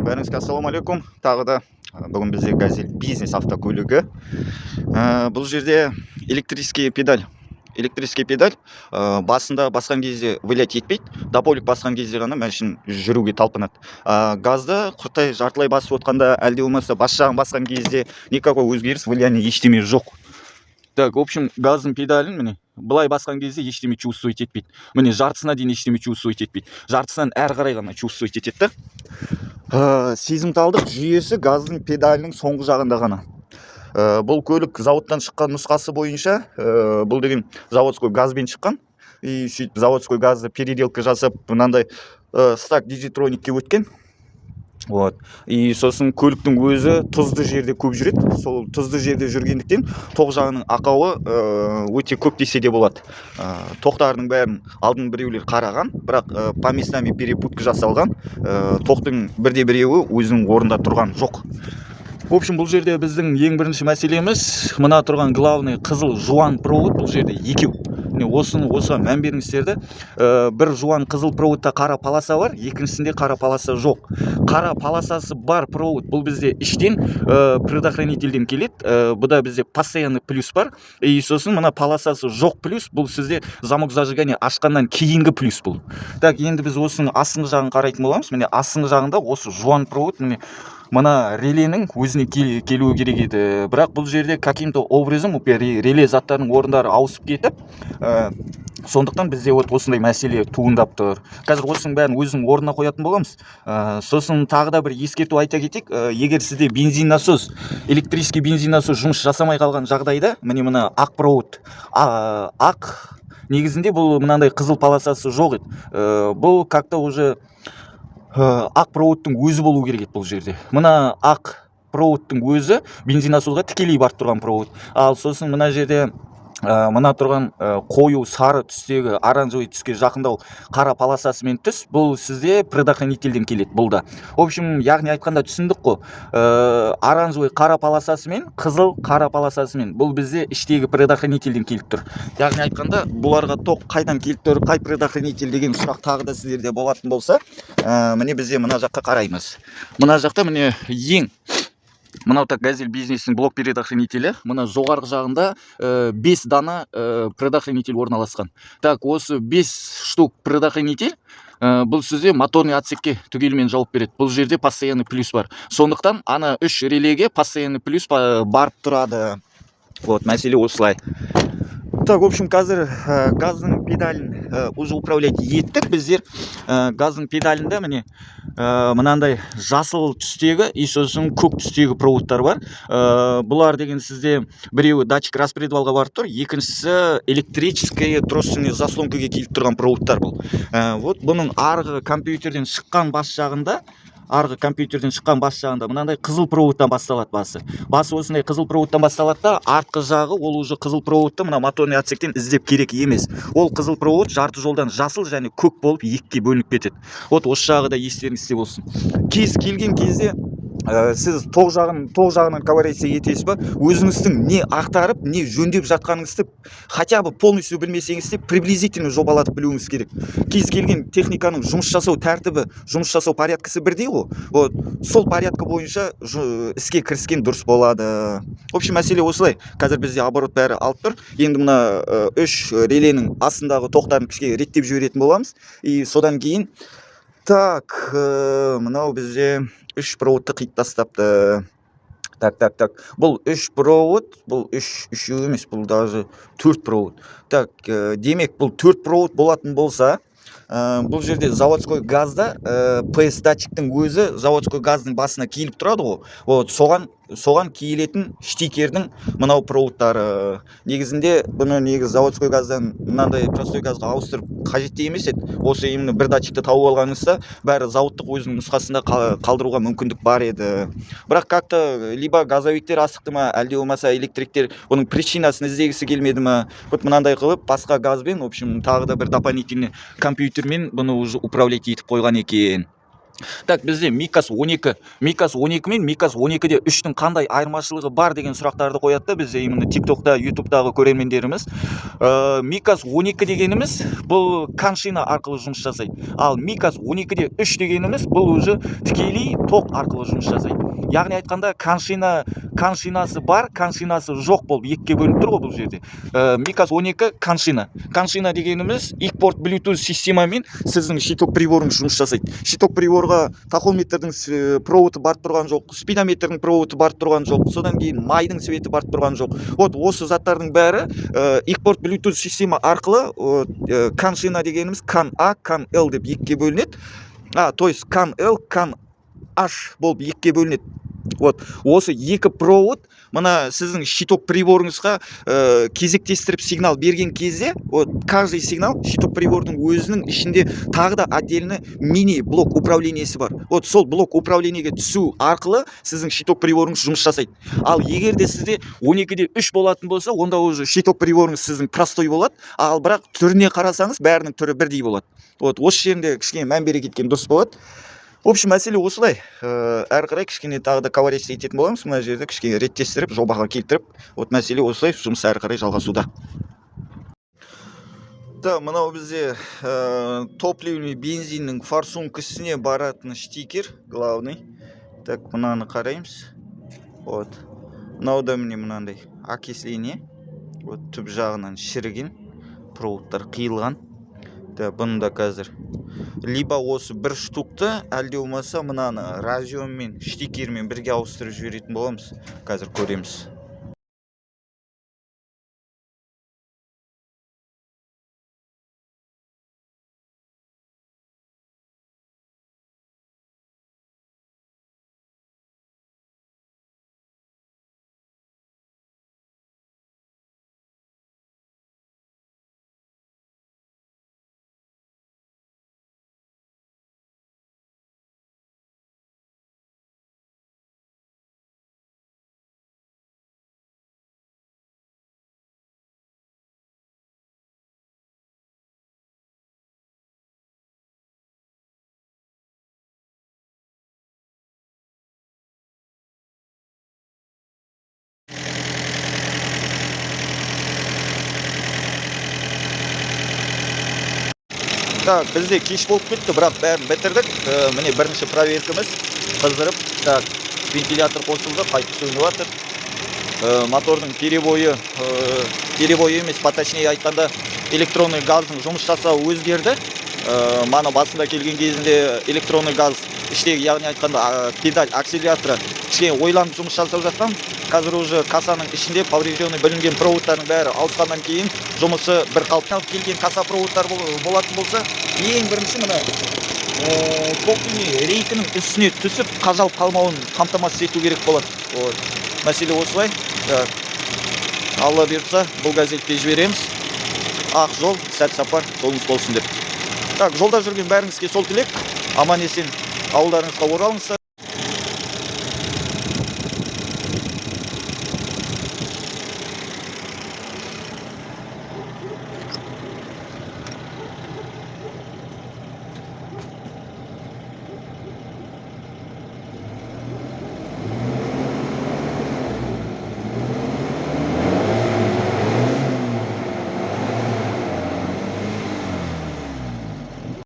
Бәріңізге ассалаумағалейкум! Тағы да бүгін бізде «Газель Бизнес» автокөлігі. Бұл жерде электрический педаль, электрический педаль басында басқан кезде вилять етпейді, до полик басқан кезде ғана мәшін жүруге талпынады. Газды құртай жартылай басып отқанда, әлде болмаса бас жағын басқан кезде никакой өзгеріс, влияние, ештеме жоқ. Так, в общем, газдың педалін, міне, былай басқан кезде ештеме чувствовать етпейді, міне, жартысына дейін ештеме чувствовать етпейді, жартысынан әрі қарай ғана чувствовать етеді да. Сезімталдық жүйесі газдың педалінің соңғы жағында ғана. Бұл көлік зауыттан шыққан нұсқасы бойынша, бұл деген заводской газбен шыққан и сөйтіп заводской газды переделка жасап, мынандай стак дизельтроникке өткен. Вот, и сосын көліктің өзі тұзды жерде көп жүреді. Сол тұзды жерде жүргендіктен тоқ жағының ақауы өте көп десе де болады. Тоқтардың бәрін алдын біреулер қараған, бірақ по местам перепутка жасалған. Тоқтың бірде біреуі өзінің орнында тұрған жоқ. В общем, бұл жерде біздің ең бірінші мәселеміз мына тұрған главный қызыл жуан провод. Бұл жерде екеу, міне, осыны, осыған мән беріңіздер де. Бір жуан қызыл проводта қара полоса бар, екіншісінде қара полоса жоқ. Қара полосасы бар провод бұл бізде іштен предохранительден келеді. Бұда бізде постоянный плюс бар. И сосын мына полосасы жоқ плюс, бұл сізде замок зажигания ашқаннан кейінгі плюс бұл. Так, енді біз осының астыңғы жағын қарайтын боламыз. Міне, астыңғы жағында осы жуан провод, міне, мына реленің өзіне келуі керек еді, бірақ бұл жерде каким-то образом реле заттарының орындары ауысып кетіп, сондықтан бізде вот осындай мәселе туындап тұр. Қазір осының бәрін өзінің орнына қоятын боламыз. Сосын тағы да бір ескерту айта кетейік. Егер сізде бензин насос, электрический бензин насос жұмыс жасамай қалған жағдайда, міне, мына ақ провод, ақ, негізінде бұл мынандай қызыл полосасы жоқ еді. Бұл как-то уже ақ проводтың өзі болу керек еді. Бұл жерде мына ақ проводтың өзі бензин насосқа тікелей барып тұрған провод. Ал сосын мына жерде мына тұрған қою сары түстегі, оранжевый түске жақындау қара полосасымен түс, бұл сізде предохранительден келеді бұл да. В общем, яғни айтқанда, түсіндік қой, оранжевый қара полосасымен, қызыл қара полосасымен, бұл бізде іштегі предохранительден келіп тұр. Яғни айтқанда, бұларға тоқ қайдан келіп тұр, қай предохранитель деген сұрақ тағы да сіздерде болатын болса, міне, бізде мына жаққа қараймыз. Мына жақта, міне, ең мынау, так, «Газель Бизнестің» блок предохранителі. Мына жоғарғы жағында 5 дана предохранитель орналасқан. Так, осы 5 штук предохранитель, бұл сізде моторный отсекке түгелімен жауап береді. Бұл жерде постоянный плюс бар, сондықтан ана үш релеге постоянный плюс барып тұрады. Вот, мәселе осылай. Так, в общем, қазір газдың педалін уже управлять еттік біздер. Газдың педалінде, міне, мынандай жасыл түстегі и сосын көк түстегі проводтар бар. Бұлар деген сізде біреуі датчик распредвалға барып тұр, екіншісі электрический дроссельный заслонкаге келіп тұрған проводтар бұл. Вот, бұның арғы компьютерден шыққан бас жағында, арғы компьютерден шыққан бас жағында мынандай қызыл проводтан басталады. Басы осындай қызыл проводтан басталады да, артқы жағы ол уже қызыл проводты мына моторный отсектен іздеп керек емес. Ол қызыл провод жарты жолдан жасыл және көк болып екіге бөлініп кетеді. Вот, осы жағы да естеріңізде болсын. Кез келген кезде сіз тоқ жағынан ковыряться етесіз ба, өзіңіздің не ақтарып, не жөндеп жатқаныңызды хотя бы полностью білмесеңіз де, приблизительно жобалатып білуіңіз керек. Кез келген техниканың жұмыс жасау тәртібі, жұмыс жасау порядкісі бірдей ғой. Вот сол порядка бойынша іске кіріскен дұрыс болады. В общем, мәселе осылай. Қазір бізде оборот бәрі алып тұр. Енді мына үш реленің астындағы тоқтарын кішкене реттеп жіберетін боламыз. И содан кейін, так, мынау бізде үш проводты қиып тастапты. Так, так, так, бұл үш провод, бұл үш, үшеу емес, бұл даже төрт провод. Так, демек, бұл төрт провод болатын болса, бұл жерде заводской газда PS датчиктің өзі заводской газдың басына киіліп тұрады ғой. Вот соған киілетін штикердің мынау проводтары. Негізінде бұны, негізі, заводской газдан мынандай простой газға ауыстырып қажет те емес еді. Осы именно бір датчикті тауып алғаныңызда, бәрі зауыттық өзінің нұсқасында қалдыруға мүмкіндік бар еді. Бірақ как-то либо газовиктер асықты ма, әлде болмаса электриктер бұның причинасын іздегісі келмеді ма, вот мынандай қылып басқа газбен, в общем, тағы да бір дополнительный компьютермен бұны уже управлять етіп қойған екен. Так, бізде Микас 12, Микас 12 мен Микас 12-де 3-тің қандай айырмашылығы бар деген сұрақтарды қояды да бізде именно ТикТокта, Ютубтағы көрермендеріміз. Микас 12 дегеніміз бұл CAN шина арқылы жұмыс жасайды. Ал Микас 12-де 3 дегеніміз бұл уже тікелей ток арқылы жұмыс жасайды. Яғни айтқанда, CAN шина, CAN шинасы бар, CAN шинасы жоқ болып екіге бөлініп тұр ғой бұл жерде. Микас 12 CAN шина. CAN шина дегеніміз икпорт Bluetooth системамен сіздің щиток приборыңыз жұмыс жасайды. Щиток приборға тахометрдің проводы барып тұрған жоқ, спидометрдің проводы барып тұрған жоқ, содан кейін майдың светі барып тұрған жоқ. Вот осы заттардың бәрі икпорт Bluetooth система арқылы. CAN шина дегеніміз CAN А, CAN Л деп екіге бөлінеді. А, то есть CAN Л, CAN H болып екіге бөлінеді. Вот осы екі провод мына сіздің щиток приборыңызға кезектестіріп сигнал берген кезде, вот каждый сигнал щиток прибордың өзінің ішінде тағы да отдельно мини блок управлениесі бар. Вот сол блок управлениеге түсу арқылы сіздің щиток приборыңыз жұмыс жасайды. Ал егер де сізде 12-де 3 болатын болса, онда уже щиток приборыңыз сіздің простой болады. Ал бірақ түріне қарасаңыз, бәрінің түрі бірдей болады. Вот осы жерінде кішкене мән бере кеткен дұрыс болады. В общем, мәселе осылай. Әрі қарай кішкене тағы да коварить ететін боламыз мына жерде, кішкене реттестіріп, жобаға келтіріп. Вот мәселе осылай, жұмыс әрі қарай жалғасуда. Да, мынау бізде топливный бензиннің форсункасіне баратын штекер главный. Так, мынаны қараймыз. Вот мынау да міне мынандай окисление, вот түп жағынан шіріген, проводтар қиылған да. Бұны да қазір либо осы бір штукты, әлде болмаса мынаны разъеммен, штекермен бірге ауыстырып жіберетін боламыз, қазір көреміз. Так, бізде кеш болып кетті, бірақ бәрін бітірдік. Міне бірінші проверкамыз қыздырып. Так, вентилятор қосылды, қайтып сөніп жатыр. Мотордың перебойы, перебойы емес, поточнее айтқанда, электронный газдың жұмыс жасауы өзгерді. Мана басында келген кезінде электронный газ іштегі, яғни айтқанда, педаль акселераторы кішкене ойланып жұмыс жасап жатқан. Қазір уже кассаның ішінде поврежденный бүлінген проводтардың бәрі ауысқаннан кейін жұмысы бір қалыпты. Келген касса проводтар болатын болса, ең бірінші мына топливный рейкінің үстіне түсіп қажалып қалмауын қамтамасыз ету керек болады. Вот мәселе осылай. Так, Алла бұйыртса, бұл газетке жібереміз. Ақ жол, сәт сапар, жолыңыз болсын деп. Так, жолда жүрген бәріңізге сол тілек: аман есен ауылдарыңызға оралыңыздар.